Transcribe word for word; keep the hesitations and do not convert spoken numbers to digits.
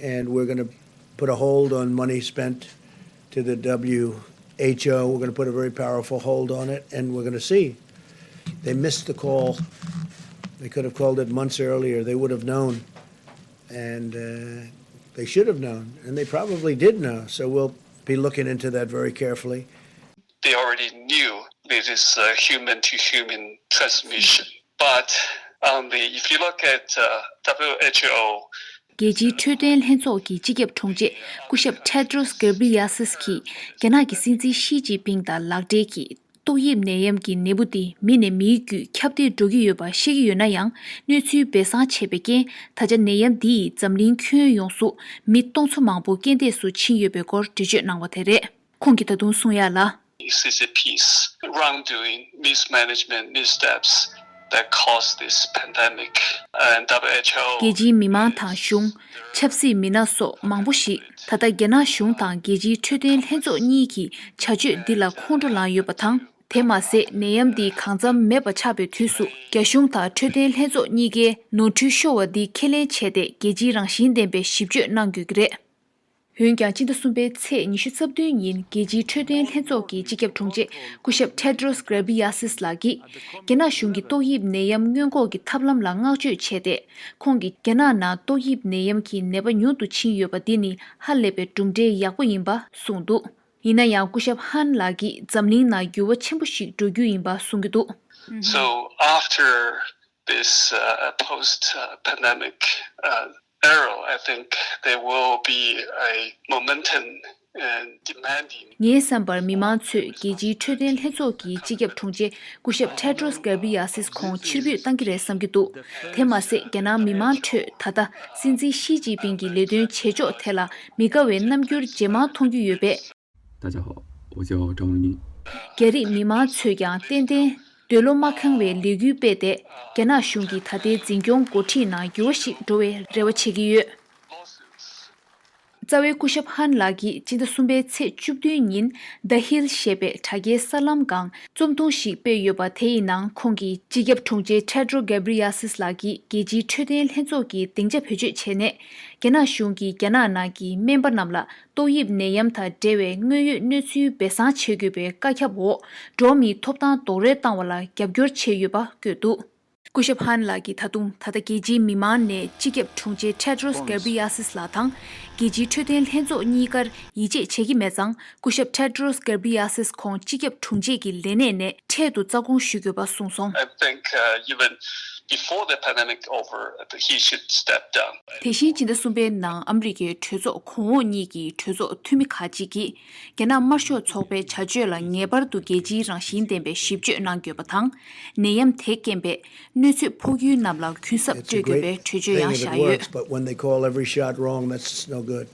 And we're going to put a hold on money spent to the W H O. We're going to put a very powerful hold on it, and we're going to see. They missed the call. They could have called it months earlier. They would have known. And uh, they should have known. And they probably did know. So we'll be looking into that very carefully. They already knew this is a human to human transmission. But on the, if you look at uh, W H O, རྒྱལ་སྤྱིའི་འཕྲོད་བསྟེན་ལྷན་ཚོགས་ཀྱི་སྤྱི་ཁྱབ་དྲུང་ཆེ་སྐུ་ཞབས་Tedros Ghebreyesus གྱིས་རྒྱ་ནག་གི་སྲིད་འཛིན་ཞི་ཅིན་ཕིང་དང་ལག་འབྲེལ་གྱིས་ཏོག་དབྱིབས་ནད་ཡམས་ཀྱི་ནད་འབུ་དེ་མི་ནས་མིའི་བརྒྱུད་ཁྱབ་གདལ་འགྲོ་གི་ཡོད་པ་ཤེས་ཀྱི་ཡོད་ན་ཡང་། གནས་ཚུལ་སྦས་གསང་བྱས་པའི་རྐྱེན། ད་ཆ་ནད་ཡམས་འདི་ཡིས་འཛམ་གླིང་ཁྱོན་ཡོངས་སུ་མི་སྟོང་ཚོ་མང་པོ་རྐྱེན་འདས་སུ་ཕྱིན་ཡོད་པའི་སྐོར་འགྲེལ་བརྗོད་གནང་བ་དེ་རེད། ཁོང་གིས་ད་དུང་གསུང་ཡ་ལ། C C P's wrongdoing, mismanagement, missteps that caused this pandemic. And W H O རྒྱལ་སྤྱིའི་མི་མང་དང་གཞུང་། ཆབ་སྲིད་མི་སྣ་སོགས་མང་པོ་ཞིག་ད་ལྟ་རྒྱ་ནག་གཞུང་དང་རྒྱལ་སྤྱིའི་འཕྲོད་བསྟེན་ལྷན་ཚོགས་གཉིས་ཀྱི་བྱ་སྤྱོད་འདི་ལ་ཁོང་ཁྲོ་ལངས་ཡོད་པ་དང་། དེ་མ་ཟད་ནད་ཡམས་འདི་གང་འཚམ་མེད་པ་ཆགས་པའི་དུས་སུ་རྒྱ་གཞུང་དང་འཕྲོད་བསྟེན་ལྷན་ཚོགས་གཉིས་ཀས་ནོར་འཁྲུལ་ཤོར་བ་འདི་ཁས་ལེན་བྱས་ཏེ་རྒྱལ་སྤྱིའི་རང་བཞིན་ལྡན་པའི་ཞིབ་དཔྱོད་གནང་དགོས་ཀྱི་རེད། འོན་ཀྱང་སྤྱི་ཟླ་གསུམ་པའི་ཚེས་ཉི་ཤུ་རྩ་བདུན་ཉིན་རྒྱལ་སྤྱིའི་འཕྲོད་བསྟེན་ལྷན་ཚོགས་ཀྱི་སྤྱི་ཁྱབ་དྲུང་ཆེ་སྐུ་ཞབས་Tedros Ghebreyesus ལགས་ཀྱིས་རྒྱ་ནག་གཞུང་གིས་ཏོག་དབྱིབས་ནད་ཡམས་སྔོན་འགོག་གི་ཐབས་ལམ་ལ་བསྔགས་བརྗོད་བྱས་ཏེ། ཁོང་གིས་རྒྱ་ནག་ནང་ཏོག་དབྱིབས་ནད་ཡམས་ཀྱི་ནད་པ་ཉུང་དུ་ཕྱིན་ཡོད་པ་འདི་ནི་ཧ་ལས་པའི་གྲུབ་འབྲས་ཡག་པོ་ཡིན་པ་གསུངས་འདུག་ཡིན་ན་ཡང་སྐུ་ཞབས་ཧན་ལགས་ཀྱིས་འཛམ་གླིང་ནང་འགྱུར་བ་ཆེན་པོ་ཞིག་འགྲོ་རྒྱུ་ཡིན་པ་གསུང་གི་འདུག So after this uh, post uh, pandemic uh, era, I think there will be a momentum and demanding. ངའི་བསམ་པར་མི་མང་ཚོས་རྒྱལ་སྤྱིའི་འཕྲོད་བསྟེན་ལྷན་ཚོགས་ཀྱི་སྤྱི་ཁྱབ་དྲུང་ཆེ་སྐུ་ཞབས་Tedros Ghebreyesus ཁོང་ཕྱིར་འབུད་བཏང་གི་རེད་བསམ་གྱི་འདུག་དེ་མ་ཟད་རྒྱ་ནག་མི་མང་ཁྲོད་ད་ལྟ་སྲིད་འཛིན་ཞི་ཅིན་ཕིང་གི་ལས་དོན་བྱེད་ཕྱོགས་ཐད་ལ་མི་དགའ་བའི་རྣམ་འགྱུར་ཇེ་མང་མཐོང་རྒྱུ་ཡོད་པས། 大家好，我叫张文斌。 རྒྱ་རིགས་མི་མང་ཚོས་ཀྱང་ཏན་ཏན་འདོད་བློ་མ་ཁེངས་པའི་ལས་འགུལ་སྤེལ་ཏེ། རྒྱ་ནག་གཞུང་གི་ད་ལྟའི་འཛིན་སྐྱོང་འགོ་ཁྲིད་ནང་འགྱུར་བ་ཞིག་འགྲོ་བའི་རེ་བ་བྱེད་ཀྱི་ཡོད། རྩ་བའི་སྐུ་ཞབས་ཧན་ལགས་ཀྱིས་སྤྱི་ཟླ་གསུམ་པའི་ཚེས་བཅུ་བདུན་ཉིན་The Hill ཞེས་པའི་དྲ་རྒྱའི་གསར་ལམ་སྒང་རྩོམ་ཐུང་ཞིག་སྤེལ་ཡོད་པ། དེ་ཡི་ནང་ཁོང་གིས་སྤྱི་ཁྱབ་དྲུང་ཆེ་Tedros Ghebreyesus ལགས་ཀྱིས་རྒྱལ་སྤྱིའི་འཕྲོད་བསྟེན་ལྷན་ཚོགས་ཀྱི་སྡིངས་ཆ་བེད་སྤྱོད་བྱས་ནས། རྒྱ་ནག་གཞུང་གིས་རྒྱ་ནག་ནང་གི་སྨན་པ་རྣམས་ལ་ཏོག་དབྱིབས་ནད་ཡམས་དང་འབྲེལ་བའི་དངོས་ཡོད་གནས་ཚུལ་སྦས་གསང་བྱེད་དགོས་པའི་བཀའ་ཁྱབ་འོག་འགྲོ་བ་མིའི་ཐོབ་ཐང་རྡོག་རོལ་བཏང་བ་ལ་རྒྱབ་སྐྱོར་བྱས་ཡོད་པ་བཀོད་འདུག་སྐུ་ཞབས་ཧན་ལགས་ཀྱིས་ད་དུང་ད་ལྟ་རྒྱལ་སྤྱིའི་མི་མང་ནས་སྤྱི་ཁྱབ་དྲུང་ཆེ་Tedros Ghebreyesus ལགས་དང་རྒྱལ་སྤྱིའི་འཕྲོད་བསྟེན་ལྷན་ཚོགས་གཉིས་ཀར་ཡིད་ཆེས་བྱེད་ཀྱི་མེད་ཙང་། སྐུ་ཞབས་Tedros Ghebreyesus ཁོང་སྤྱི་ཁྱབ་དྲུང་ཆེ་གི་ལས་གནས་ནས་འཕྲལ་དུ་རྩ་དགོངས་ཞུ་དགོས་པ་གསུངས་སོང་། I think uh, even before the pandemic over, he should step down. དེ་བཞིན་སྤྱི་ཟླ་གསུམ་པའི་ནང་ཨ་མི་རི་ཀའི་གྲོས་ཚོགས་གོང་འོག་གཉིས་ཀྱི་གྲོས་ཚོགས་འཐུས་མི་ཁག་ཅིག་གིས། རྒྱ་ནག་དམར་ཤོག་ཚོགས་པའི་བྱ་སྤྱོད་ལ་ངེས་པར་དུ་རྒྱལ་སྤྱིའི་རང་བཞིན་ལྡན་པའི་ཞིབ་དཔྱོད་གནང་དགོས་པ་དང་། ནད་ཡམས་དེ་རྐྱེན་པས་གནོད་འཚེ་ཕོག་ཡུལ་རྣམས་ལ་གུན་གསབ་སྤྲོད་དགོས་པའི་གྲོས་ཆོད་ཡང་བཞག་ཡོད། But when they call every shot wrong, that's no good.